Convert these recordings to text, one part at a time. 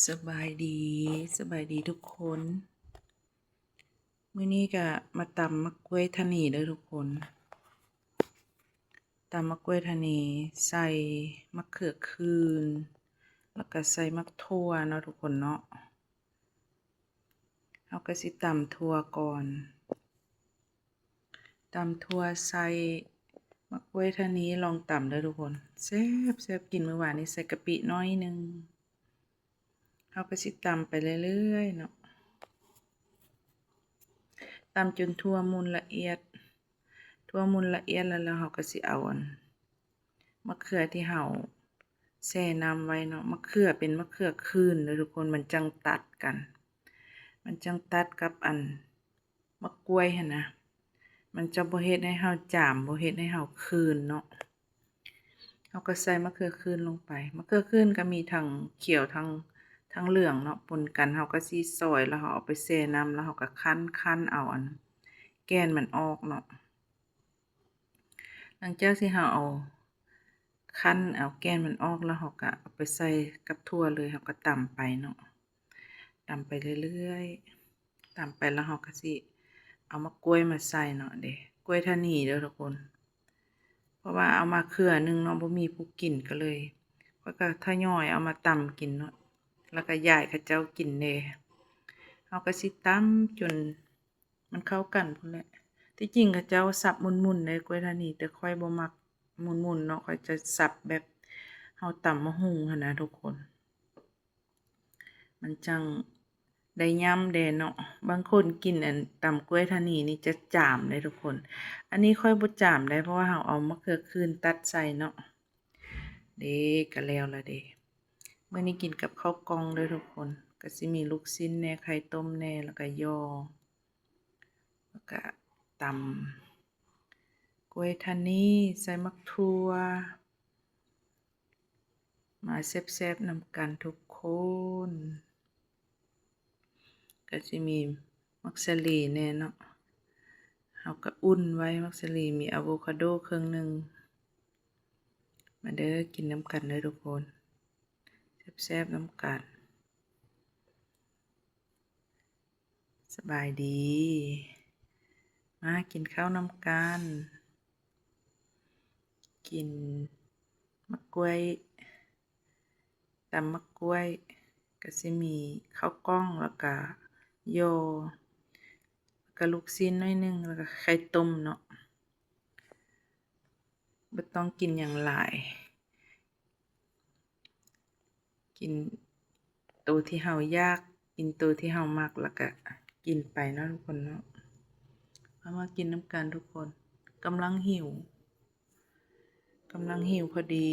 ສະບາຍດີ ສະບາຍດີທຸກຄົນ. ມື້ນີ້ກະມາຕຳໝາກກ້ວຍທະນີເດີທຸກຄົນ. ຕຳໝາກກ້ວຍທະນີ ໃສ່ໝາກເຂືອຂື່ນ ແລ້ວກະໃສ່ໝາກຖົ່ວເນາະທຸກຄົນເນາະ. ເຮົາກະຊິຕຳຖົ່ວກ່ອນ. ຕຳຖົ່ວໃສ່ໝາກກ້ວຍທະນີ ລອງຕຳເດີທຸກຄົນ. ແຊບໆ ກິນມື້ວານນີ້ໃສ່ກະປິໜ້ອຍໜຶ່ງ. ເຮົາກະຊິຕຳໄປເລື້ອຍໆເນາະ. ຕຳຈົນຖົ່ວໝຸ່ນລະອຽດ. ຖົ່ວໝຸ່ນລະອຽດແລ້ວ ແລ້ວເຮົາກະຊິເອົາອັນ ມະເຂືອທີ່ເຮົາແຊ່ນ້ຳໄວ້ເນາະ. ມະເຂືອເປັນມະເຂືອຂື່ນເດີທຸກຄົນ ມັນຈັ່ງຕັດກັນ ມັນຈັ່ງຕັດກັບອັນໝາກກ້ວຍຫັ້ນນະ. ມັນຈະບໍ່ເຮັດໃຫ້ເຮົາຈາມ ບໍ່ເຮັດໃຫ້ເຮົາຂື່ນເນາະ. ເຮົາກະໃສ່ມະເຂືອຂື່ນລົງໄປ. ມະເຂືອຂື່ນກະມີທັງຂຽວ ທັງ ທັງເຫຼືອງເນາະ ປົນກັນ. ເຮົາກະຊິຊອຍ ແລ້ວເຮົາເອົາໄປແຊ່ນ້ຳ ແລ້ວເຮົາກະຄັ້ນ ຄັ້ນເອົາອັນແກ່ນມັນອອກເນາະ. ຫຼັງຈາກທີ່ເຮົາເອົາ ຄັ້ນເອົາແກ່ນມັນອອກແລ້ວ ເຮົາກະເອົາໄປໃສ່ກັບຖົ່ວເລີຍ. ເຮົາກະຕຳໄປເນາະ ຕຳໄປເລື້ອຍໆ. ຕຳໄປແລ້ວເຮົາກະຊິເອົາໝາກກ້ວຍມາໃສ່ເນາະເດ້. ກ້ວຍທະນີເດີທຸກຄົນ. ເພາະວ່າເອົາມາເຄືອໜຶ່ງເນາະ ບໍ່ມີຜູ້ກິນ ກະເລີຍ ຂ້ອຍກະທະຍອຍເອົາມາຕຳກິນເນາະ ແລ້ວກະຢາຍເຂົາເຈົ້າກິນແດ່. ເຮົາກະຊິຕຳຈົນ ມັນເຂົ້າກັນພຸ້ນແຫຼະ. ທີ່ຈິງເຂົາເຈົ້າສັບໝຸ່ນໆເດ້ກ້ວຍທະນີ ແຕ່ຂ້ອຍບໍ່ມັກໝຸ່ນໆເນາະ. ຂ້ອຍຈະສັບແບບເຮົາຕຳໝາກຫຸ່ງຫັ້ນນະທຸກຄົນ ມັນຈັ່ງໄດ້ຫຍ້ຳແດ່ເນາະ. ບາງຄົນກິນອັນຕຳກ້ວຍທະນີນີ້ຈະຈາມເດ້ທຸກຄົນ. ອັນນີ້ຂ້ອຍບໍ່ຈາມໄດ໋ ເພາະວ່າເຮົາເອົາມະເຂືອຂື່ນຕັດໃສ່ເນາະ. ເດ້ ກະແລ້ວລະເດ້. ມື້ນີ້ກິນກັບເຂົ້າກ່ອງເດີທຸກຄົນ. ກະຊິມີລູກຊີ້ນແດ່ ໄຂ່ຕົ້ມແດ່ ແລ້ວກະຍໍ່ ແລ້ວກະຕຳກ້ວຍທະນີ ໃສ່ໝາກຖົ່ວ. ມາແຊບໆນຳກັນທຸກຄົນ. ກະຊິມີໝາກສາລີແດ່ເນາະ. ເຮົາກະອຸ່ນໄວ້ໝາກສາລີ ມີອາໂວຄາໂດເຄິ່ງໜຶ່ງ. ມາເດີ ກິນນຳກັນເດີທຸກຄົນ. ແຊບໆນຳກັນ. ສະບາຍດີ. ມາກິນເຂົ້ານຳກັນ. ກິນໝາກກ້ວຍ ຕຳໝາກກ້ວຍ ກະຊິມີເຂົ້າກ່ອງ ແລ້ວກະຍໍ່ ແລ້ວກະລູກຊີ້ນໜ້ອຍໜຶ່ງ ແລ້ວກະໄຂ່ຕົ້ມເນາະ. ບໍ່ຕ້ອງກິນຫຍັງຫຼາຍ ກິນໂຕທີ່ເຮົາຢາກ ກິນໂຕທີ່ເຮົາມັກ ແລ້ວກະກິນໄປເນາະທຸກຄົນເນາະ. ເຮົາມາກິນນຳກັນທຸກຄົນ. ກຳລັງຫິວ ກຳລັງຫິວພໍດີ.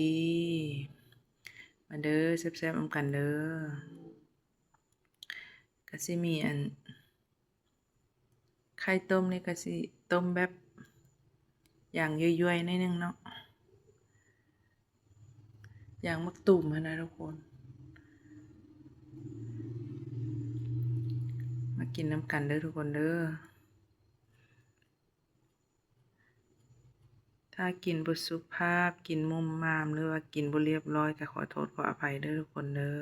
ມາເດີ ແຊບໆນຳກັນເດີ. ກະຊິມີອັນ ໄຂ່ຕົ້ມນີ້ກະຊິຕົ້ມແບບຢ່າງຢ່ວຍໆໜ້ອຍໜຶ່ງເນາະ ຢ່າງໝາກຕຸ່ມຫັ້ນນະທຸກຄົນ. ມາກິນນຳກັນເດີທຸກຄົນເດີ. ຖ້າກິນບໍ່ສຸພາບ ກິນໝຸ່ມໝາມ ຫຼືວ່າກິນບໍ່ລຽບຮ້ອຍ ກະຂໍໂທດຂໍອະໄພເດີທຸກຄົນເດີ.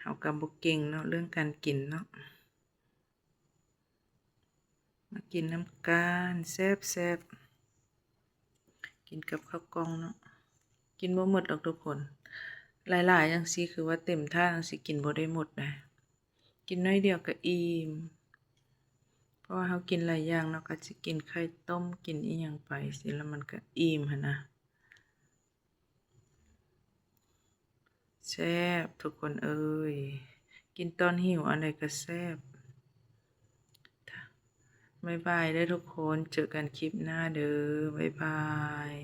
ເຮົາກະບໍ່ເກັ່ງເນາະ ເລື່ອງການກິນເນາະ. ມາກິນນຳກັນ ແຊບໆ. ກິນກັບເຂົ້າກ່ອງເນາະ. ກິນບໍ່ໝົດດອກທຸກຄົນ. ຫຼາຍໆຈັ່ງຊີ້ ຄືວ່າເຕັມຖາດຈັ່ງຊີ້ ກິນບໍ່ໄດ້ໝົດນະ. ກິນໜ້ອຍດຽວກະອີ່ມ. ເພາະວ່າເຮົາກິນຫຼາຍຢ່າງເນາະ ກະຊິກິນໄຂ່ຕົ້ມ ກິນອີ່ຫຍັງໄປຊີ້ ແລ້ວມັນກະອີ່ມຫັ້ນນະ. ແຊບທຸກຄົນເອີຍ. ກິນຕອນຫິວອັນໃດກະແຊບ. ບາຍບາຍເດີທຸກຄົນ. ເຈີກັນຄລິບໜ້າເດີ. ບາຍບາຍ.